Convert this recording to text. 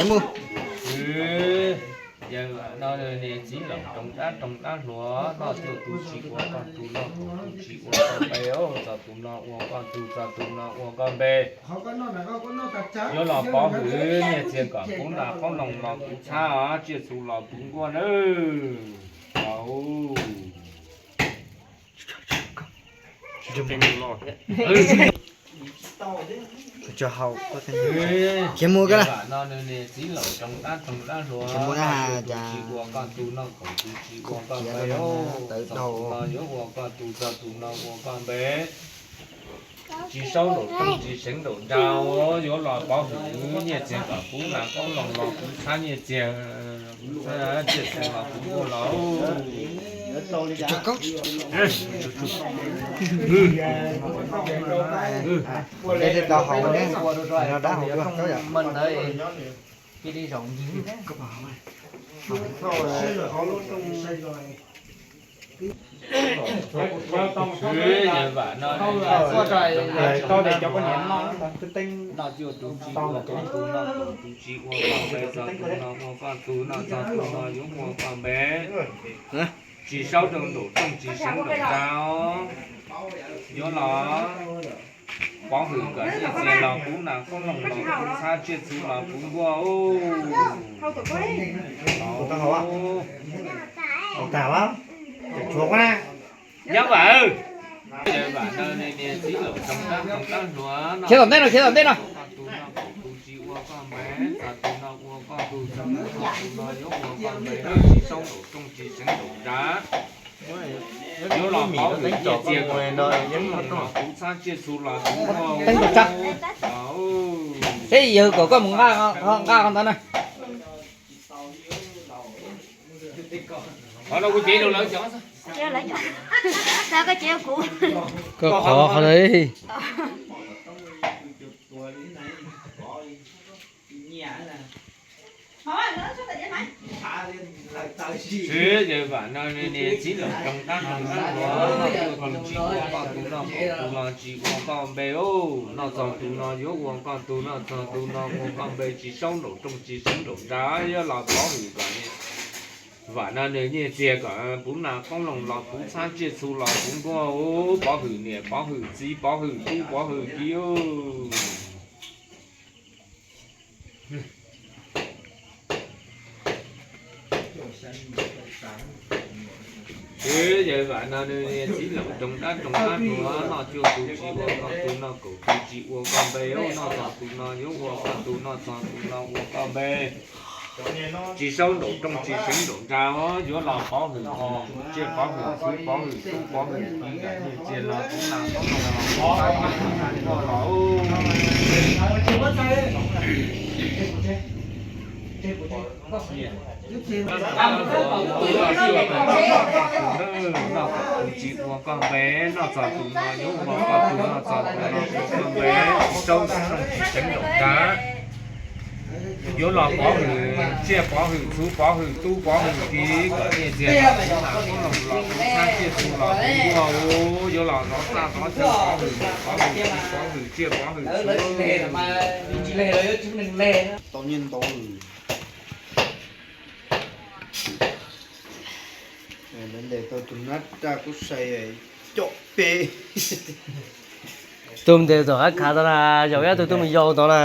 Mus. Yawg no niag txiv laus roog dab roog dab hluas, noj cuag tus tsis ua koj tug, noj kaum tus tsis ua koj npe, txog tus no ua koj tug, txog tus no ua koj npe. Yuav los pov hwm nyiaj txiag kom kuv nas qoob loo los kuv txhab, tsiaj txhu los kuv nkuaj nawb. Khiav mus koj na. Khiav mus na, cas tsis ua koj tug, noj kaum tus tsis ua koj npe, tawv dhau. Yuav ua koj tug, txog tus no ua koj npe. Tsis saub nraum rooj, tsis seev nraum nra, yuav los pov hwm nyiaj txiag kom kuv nas qoob loo los kuv txhab nyiaj txiag, kuv txhab tsiaj txhu los kuv nkuaj los. Dab hau, dab hau. Noj cuag tus tsis ua koj tug, noj kaum tus tsis ua koj npe, txog tus no ua koj tug, noj txog tus no yuav ua koj npe. Tsis saub rau nraum rooj, tsis seev nraum nra, yuav los pov hwm kom nyiaj txiag los kuv nas qoob loo los kuv txhab, tsiaj txhu los kuv nkuaj. Nyab Vam, khiav tom ntej no, khiav tom ntej no. Txog tus no ua koj npe, txog tus no ua koj tug, txog tus no yuav ua koj npe, tsis saub nraum rooj, tsis seev nraum nra, yuav los pov hwm nyiaj txiag kom kuv nas qoob loo los kuv txhab, tsiaj txhu los kuv nkuaj. Seb yawg kom koj mus nqa, nqa qhov ntawd na. Qhov no kuv cev rau lawv cov. Koj qhov qhov ntawd. Sib, yawg Vam no niag txiv laus roog dab roog dab hluas, noj cuag tus tsis ua koj tug, noj kaum tus los tsis ua koj npe os. Noj txog tus no yuav ua koj tug, noj txog tus no ua koj npe, tsis saub nraum rooj tsis seev nraum nra, yuav los pov hwm kom Vam no nws nyiaj txiag kom puv nas qoob loo los puv txhab tsiaj txhu los puv nkuaj, pov hwm niam pov hwm txiv pov hwm tub pov hwm kiv. Sib, yawg Vam no nws niag txiv laus roog dab roog dab hluas, noj cuag tus tsis ua koj tug, noj kaum tus tsis ua koj npe os. Noj txog tus no yuav ua koj tug, noj txog tus no ua koj npe. Tsis saub nraum rooj tsis seev nraum nra os, yuav los pov hwm tsiaj pov hwm txhu pov hwm tub pov hwm kiv, kom nyiaj txiag los puv nas qoob loo los puv txhab tsiaj txhu los nkuaj los. Noj txog tus tsis ua koj npe, noj txog tus no yuav ua koj tug, noj txog tus no ua koj npe, tsis saub nraum rooj tsis seev nraum nra. Yuav los pov hwm tsiaj pov hwm txhu pov hwm tub pov hwm kiv, kom nyiaj txiag los puv nas qoob loo los puv txhab tsiaj txhu los puv nkuaj. Yuav los zov txaj zov chaw pov hwm niam pov hwm txiv pov hwm tsiaj pov hwm txhu. Tau nyiaj ntau. Ntes tau tus nab raj kuj sai com peb. Tus ntes tom qab khav tod na, zaum ib tug tuaj mus yau tod na.